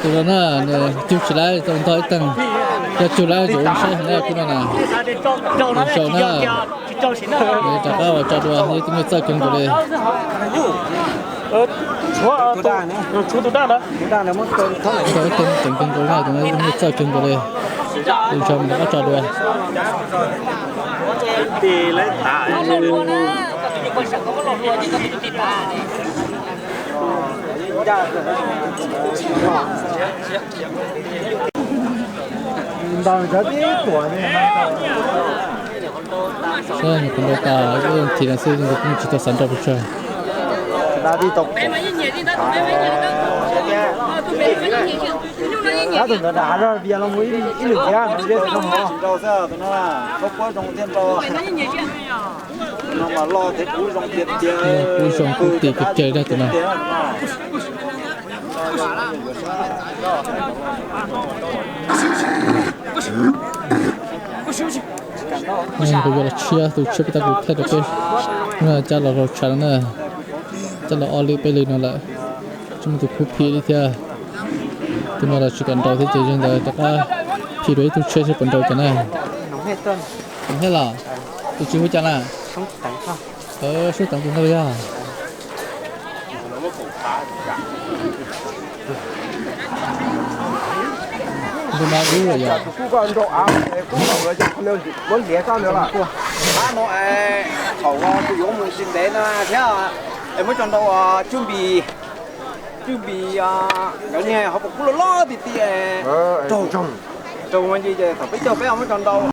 Tus no na, nws cug tsis laib, tau ntog ib teeg, yog cug laib yuav zoo saib heev na tus no na. Tus sau na, nws rov qab ua tso dua, yog tus nyuaj txawj kawg nkaus li. Ntog ib teeg ceev kawg nkaus na, tus no nyuaj txawj kawg nkaus li. Tus sau mas rov qab tso dua. Saib nyuam qhuav nrau tas ib thim no xwb, kuv tsis tau xav nrau pes tsawg. Kub zoo kub tis kawg kawg na tus no. Kuv yuav los tshiab, tus tshiab peb tab kuv thaij rau peb cab los laug tshav no na. Cab los ob lwm peb lwm no lawm, tsis muaj tus khub phim li thiab. Tus no los tsis kam nrau thiab ces yog ntawd rov qab phim dua ib tug tshiab seb puas nrau cas na. Nws thiab los, tus tswv hu cas na? Soob Teev tus ntawd yog. Ntu no dub lawm yog. Qab no thaum kuv yuav mus tsis ntev no thiab es muab tso nrau Tswj Npis, Tswj Npis nkawd niag hauv paus kub loj loj tiag tiag, raug, raug ces thaum peb caug peb muab tso nrau.